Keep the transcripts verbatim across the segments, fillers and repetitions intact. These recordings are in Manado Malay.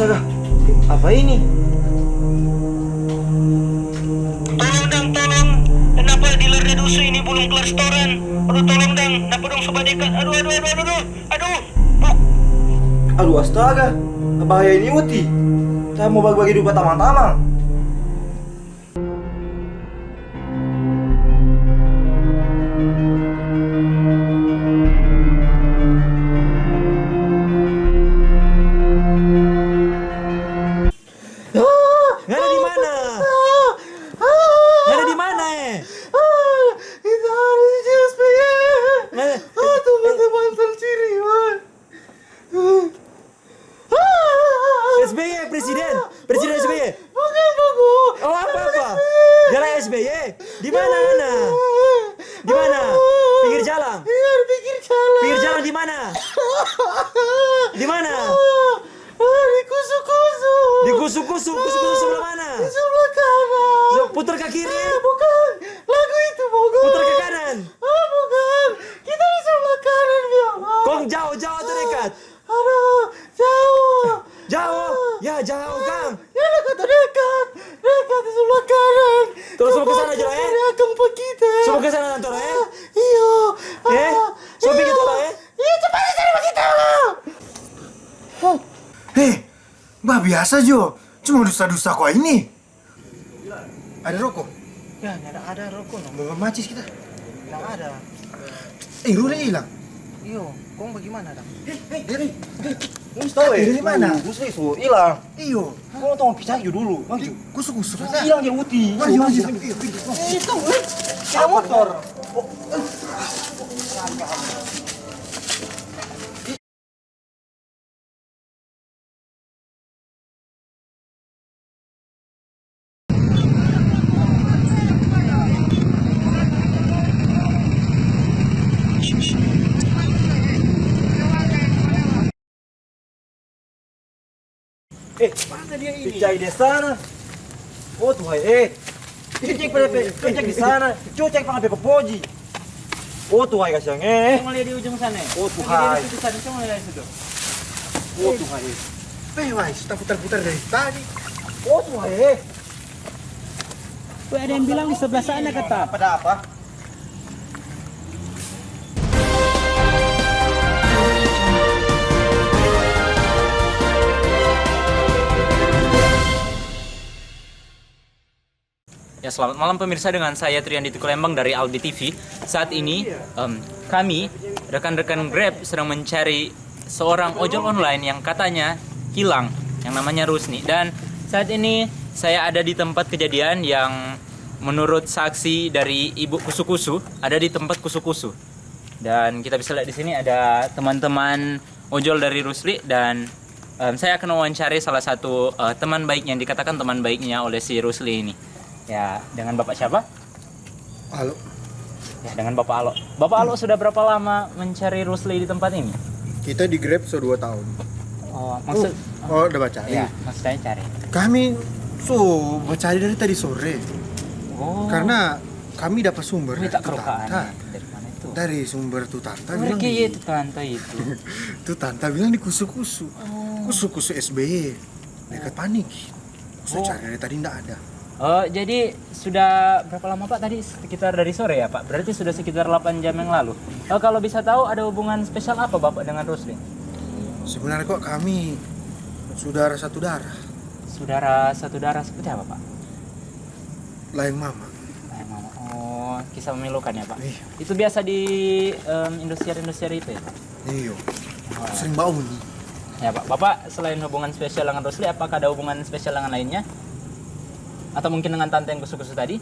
Apa ini? Tolong dang, tolong. Kenapa dealer Dedusu ini belum kelar setoran? Aduh, tolong dang. Kenapa dong so badekat? Aduh, aduh, aduh, aduh, aduh. Aduh. Aduh, astaga. Bahaya ini, Uti. Kita mau bagi-bagi dupa tamang-tamang. Ngana di mana? Ngana di mana, eh? Itu hari S B Y. Ngana, eh, itu eh, mata mantan ciri, man. S B Y, presiden. Presiden S B Y. Bukan, bukan. Oh, apa, apa? Jalan S B Y. Di mana, mana? Di mana? Pinggir jalan. Iya, di pinggir jalan. Pinggir jalan di mana? Di mana? Ah, di kusu-kusu. Di kusu-kusu. Kusu-kusu sebelah mana? Di sebelah kanan. So, putar ke kiri. Ah, bukan. Lagu itu, bukan. Putar ke kanan. Ah, bukan. Kita di sebelah kanan, ya Allah. Kong jauh, jauh atau dekat? Aduh, jauh. Jauh? Ah. Ya, jauh, Kang. Ya, lah, kata dekat. Dekat di sebelah kanan. Terus mau ke sana aja, eh? Akang pa kita. Semua ke sana, Toro, eh? Ah, iya. Eh? Ah, so, iya. Pergi, Toro, eh? Iya, cepat aja, cari pa kita. Hei, bah, biasa jo. Cuma dusa-dusa kwa ini. Ada roko? Ya, nyanda ada roko, no. Bawa macis kita. Nyanda ada. Eh, Ruli hilang. Iyo, kong bagimana dang? Eh, eh, eh, eh, eh. Dari mana? Ruli so hilang. Iyo. Kong tong pi cari jo dulu. Maju. Kusu-kusu. Hilang jo Uti. Maju, maju. Eh, itu, eh. Ada motor. Oh, eh. Eh, mana dia ini? Picai di sana. Oh, Tuhan, eh. Cek pada pe, cek di sana. Cek pada pe poji. Oh, Tuhan, kasiang, eh. Cuma lihat di ujung sana. Oh, Tuhan. Di situ sana, cuma lihat situ. Oh, Tuhan, eh. Eh, wai, sudah putar-putar dari tadi. Oh, Tuhan, eh. Weh, ada yang bilang di sebelah sana, kata. Apa ada apa? Ya, selamat malam pemirsa, dengan saya Trian di Tukulembang dari Albi T V. Saat ini, em, kami, rekan-rekan Grab, sedang mencari seorang ojol online yang katanya hilang, yang namanya Rusni. Dan saat ini saya ada di tempat kejadian yang menurut saksi dari Ibu Kusu-Kusu, ada di tempat Kusu-Kusu. Dan kita bisa lihat di sini ada teman-teman ojol dari Rusli dan, em, saya akan wawancari salah satu, eh, teman baik yang dikatakan teman baiknya oleh si Rusli ini. Ya, dengan Bapak siapa? Alo. Ya, dengan Bapak Alo. Bapak Alo sudah berapa lama mencari Rusli di tempat ini? Kita di Grab so dua tahun. Oh, maksud, oh, udah baca. Ya, maksud saya cari. Kami so baca dari tadi sore. Oh. Karena kami dapat sumber dari tu tanta. Dari mana itu? Dari sumber tu tanta bilang di, tu tanta itu. Tu tanta bilang di Kusu-Kusu. Oh. Kusu-Kusu S B Y. Dekat Panik. Kusu cari dari tadi ndak ada. Oh, jadi sudah berapa lama, Pak, tadi? Sekitar dari sore ya, Pak? Berarti sudah sekitar delapan jam yang lalu. Oh, kalau bisa tahu, ada hubungan spesial apa Bapak dengan Rusli? Sebenarnya kok kami saudara satu darah. Saudara satu darah seperti apa, Pak? Laeng mama. Laeng mama. Oh, kisah memilukan ya, Pak? Iya. Itu biasa di, em, Indosiar-Indosiar itu ya, Pak? Iyo. Oh. Sering bawa ini. Ya, Pak. Bapak, selain hubungan spesial dengan Rusli, apakah ada hubungan spesial dengan lainnya? Atau mungkin dengan tante yang kusu-kusu tadi?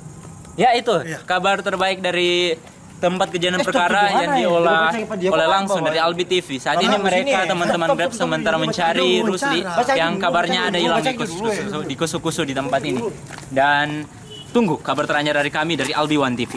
Ya, itu. Iya. Kabar terbaik dari tempat kejadian perkara yang diolah oleh langsung dari Albi T V. Saat ini mereka, teman-teman Grab, sementara mencari Rusli yang kabarnya ada hilang di kusu-kusu, di kusu-kusu di tempat ini. Dan tunggu kabar teranyar dari kami dari Albi One T V.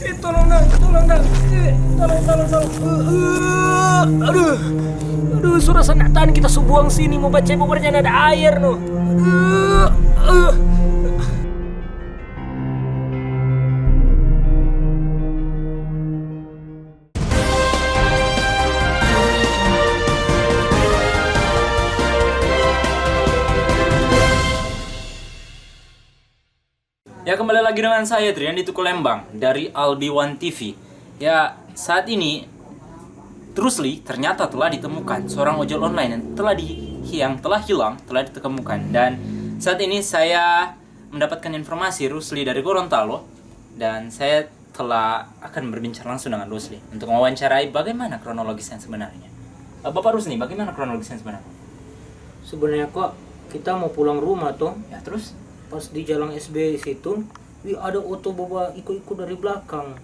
Eh, tolong dang, Tolong dang. Eh, tolong, tolong, tolong. Eh, eh, aduh. Aduh, so rasa nda tahan kita so buang sini, mo bacebo, baru nyanda ada aer, no. Aduh, eh. Ya, kembali lagi dengan saya, Trian di Tuku Lembang, dari Albi One T V. Ya, saat ini, Rusli ternyata telah ditemukan, seorang ojol online yang telah di-, yang telah hilang, telah ditemukan. Dan saat ini saya mendapatkan informasi Rusli dari Gorontalo, dan saya telah akan berbincang langsung dengan Rusli untuk mewawancarai bagaimana kronologis yang sebenarnya. Eh, Bapak Rusli, bagaimana kronologis yang sebenarnya? Sebenarnya kok kita mau pulang rumah toh. Ya, terus? Pas di jalan S B situ, wih, ada oto bawa iko-iko dari belakang.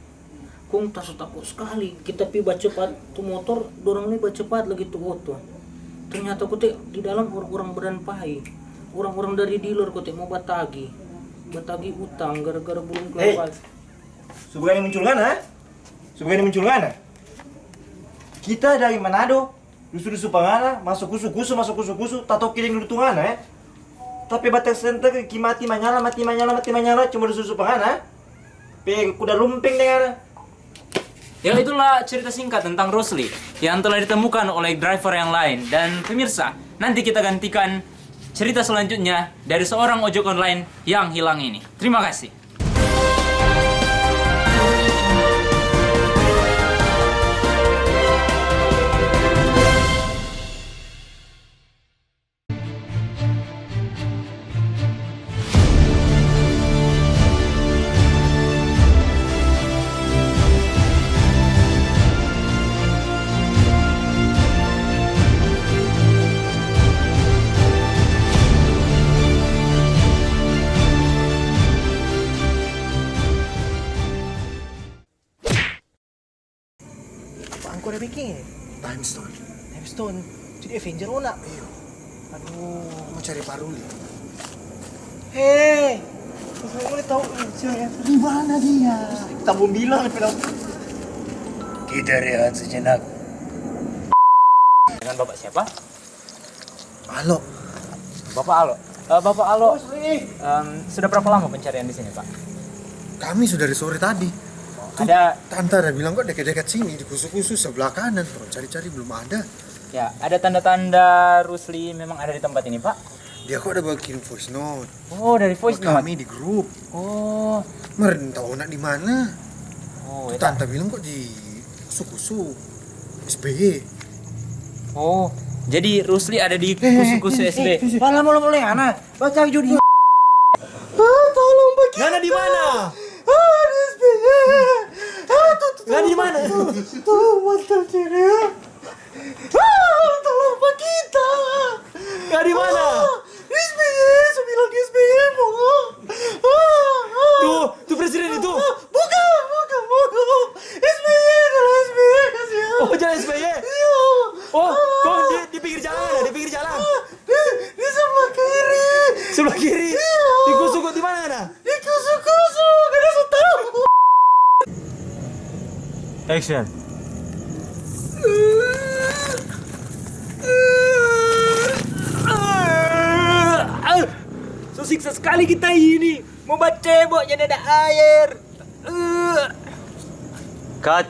Kong taso tako skali, kita pi bacepat tu motor, dorang lei bacepat lagi tu oto. Ternyata kote di dalam orang-orang badan pai, orang-orang dari dealer kote mo batagi, batagi utang gara-gara belum Hei, kelar bayar. Su bagani muncul ngana, eh? Su bagani muncul ngana. Kita dari Manado, dusu-dusu pa ngana, maso kusu-kusu, maso kusu-kusu, tatoki deng dudu tu ngana, eh? Tapi batang senter ki mati manyala, mati manyala, mati manyala, cuma dusu-dusu pa ngana, eh? Pe kuda lumping deng ngana. Ya, itulah cerita singkat tentang Rusli yang telah ditemukan oleh driver yang lain. Dan pemirsa, nanti kita gantikan cerita selanjutnya dari seorang ojek online yang hilang ini. Terima kasih. Apaan ko ada biking ini? Time stone. Time stone. Jadi Avenger ona. Iyo. Aduh. Mau cari Paruli. Hei. Saya boleh tahu siapa ya? Di mana dia? Kita belum bilang, bilang. Kita rehat sejenak. Dengan Bapak siapa? Alo. Bapak Alo. Eh, Bapak Alo, em, sudah berapa lama pencarian di sini, Pak? Kami sudah dari sore tadi. Oh, tuh, ada tante ada bilang kok dekat-dekat sini, di kusu-kusu sebelah kanan. Orang cari-cari belum ada. Ya, ada tanda-tanda Rusli memang ada di tempat ini, Pak? Dia kok ada bawa kirim voice note. Oh, dari voice note. Kami di grup. Oh. Meren tahu nak di mana? Oh, ya. Tante bilang kok di kusu-kusu S B Y. Oh, jadi Rusli ada di kusu-kusu S B Y. Malah mulai-mulai anak. Baca judi. Ah, tolong bagi. Ngana di mana? Ah, di S B Y. Ah, tuh, tuh, Ngana di mana? Tuh, tuh, mantan cewek. Ah, tolong pa kita. Ngana di mana? Ah, S B Y, su bilang S B Y, mo. Ah, ah. Tuh, tuh presiden itu. Ah, bukan, bukan, bukan. S B Y, jalan S B Y, kasihan. Oh, jalan S B Y? Iya. Oh, ah. Kong di, di pinggir jalan ada, di pinggir jalan. Ah, di, di sebelah kiri. Sebelah kiri? Iya. Di kusu-kusu di mana, nah? Di kusu-kusu, kada su tahu. Action. So siksa skali kita ini. Mo bacebo, nyanda ada aer. Cut.